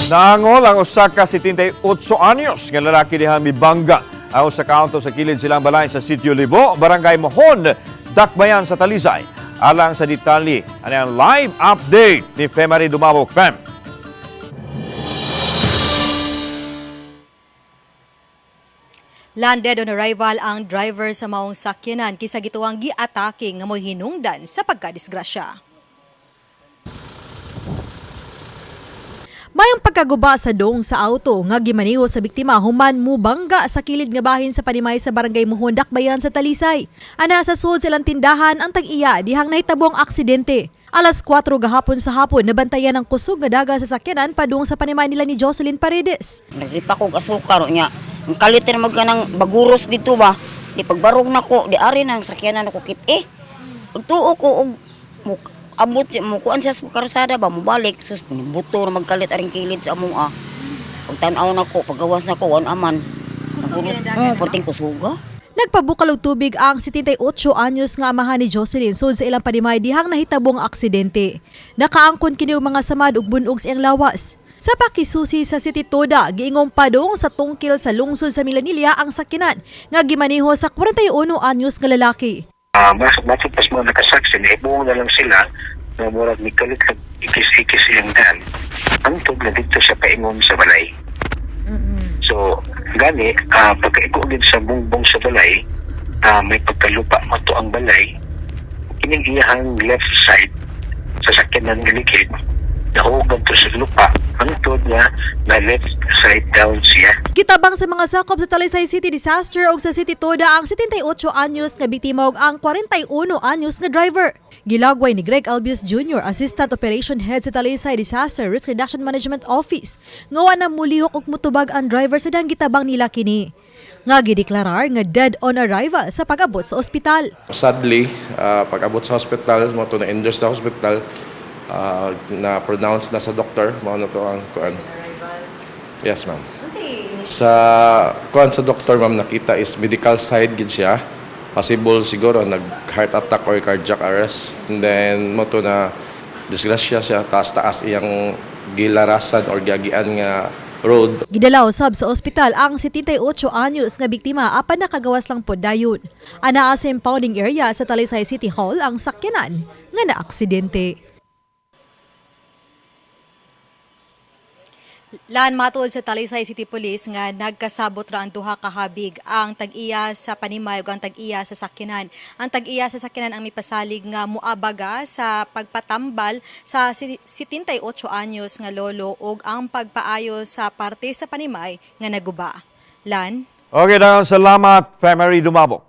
Naangol ang usa ka 78 anyos nga lalaki diha mibangga ang usa ka auto sa kilid silang balay sa Sitio Libo, Barangay Mohon, Dakbayan sa Talisay. Alang sa detalye, ano ang live update ni Femary Dumabok. Fem. Landed on arrival ang driver sa maong sakyanan kisa gituwang giatake nga mo'y hinungdan sa pagkadisgrasya. Mayong pagkaguba sa dong sa auto nga gimaniho sa biktima human mubangga sa kilid nga bahin sa panimay sa Barangay Muhon, Dakbayan sa Talisay. Ana sa sud silang tindahan ang tag-iya dihang nahitabo ang aksidente. Alas 4 gahapon sa hapon nabantayan ang kusog nga daga sa sakyanan padung sa panimay nila ni Jocelyn Paredes. Nagripa ko og asukar nya. Ang kalit na mag kanang baguros dito ba. Di pagbarog na ko, di ari na ang sakyanan ako kit eh. Pagtuo ko og mo abot siya mo kuan siya sa karsada ba mobalik sus buto na magkalit aring kilid sa among ah. Pag tan-aw na ko, paggawas na ko, wan aman. Kusog yun ang dagan, ano? Perting kusuga. Nagpabukal og tubig ang 78 anyos nga amahan ni Jocelyn sud sa ilang panimay dihang nahitabong aksidente. Nakaangkon kini og mga samad ug bunog sa iyang lawas. Sa pakisusi sa City Toda, giingong padong sa tungkil sa lungsod sa Milanilla ang sakinan nga gimaneho sa 41 anyos nga lalaki. Mas matod pas mga nakasaksi, naibuong na lang sila na murag ni kalit kag ikis-ikis ilang dan. Hangtod na dito sa paingon sa balay. So, gani, pagkaigo gid sa bungbong sa balay, may pagkalupa mato ang balay, kining iyahang left side sa sakyanan nga likid, nahugan to sa lupa, hangtod nga na left side down siya. Gitabang sa mga sakop sa Talisay City Disaster ug sa City Toda ang 78 anyos nga biktima ug ang 41 anyos nga driver. Gilagway ni Greg Albius Jr., Assistant Operation Head sa Talisay Disaster Risk Reduction Management Office, nga wa na mulihok og mutubag ang driver sa dang gitabang nila kini. Nga gideklarar nga dead on arrival sa pag-abot sa ospital. Sadly, pag-abot sa hospital, mo to na-endorse sa hospital, na pronounce na sa doctor, mo na to ang kuan. Yes, ma'am. Sa kuan sa doctor, ma'am, nakita is medical side gid siya. Possible siguro nag heart attack or cardiac arrest. And then mo to na disgrasya siya, taas-taas iyang gilarasan or giagian nga road. Gidala usab sa ospital ang 78 anyos nga biktima apan nakagawas lang pod dayon. Anaa sa impounding area sa Talisay City Hall ang sakyanan nga naaksidente. Lan matuod sa Talisay City Police nga nagkasabot ra ang duha ka habig, ang tag-iya sa panimay ug ang tag-iya sa sakyanan. Ang tag-iya sa sakyanan ang mipasalig nga muabaga sa pagpatambal sa 78 anyos nga lolo ug ang pagpaayo sa parte sa panimay nga naguba. Lan. Okay, daghang salamat, Femary Dumabok.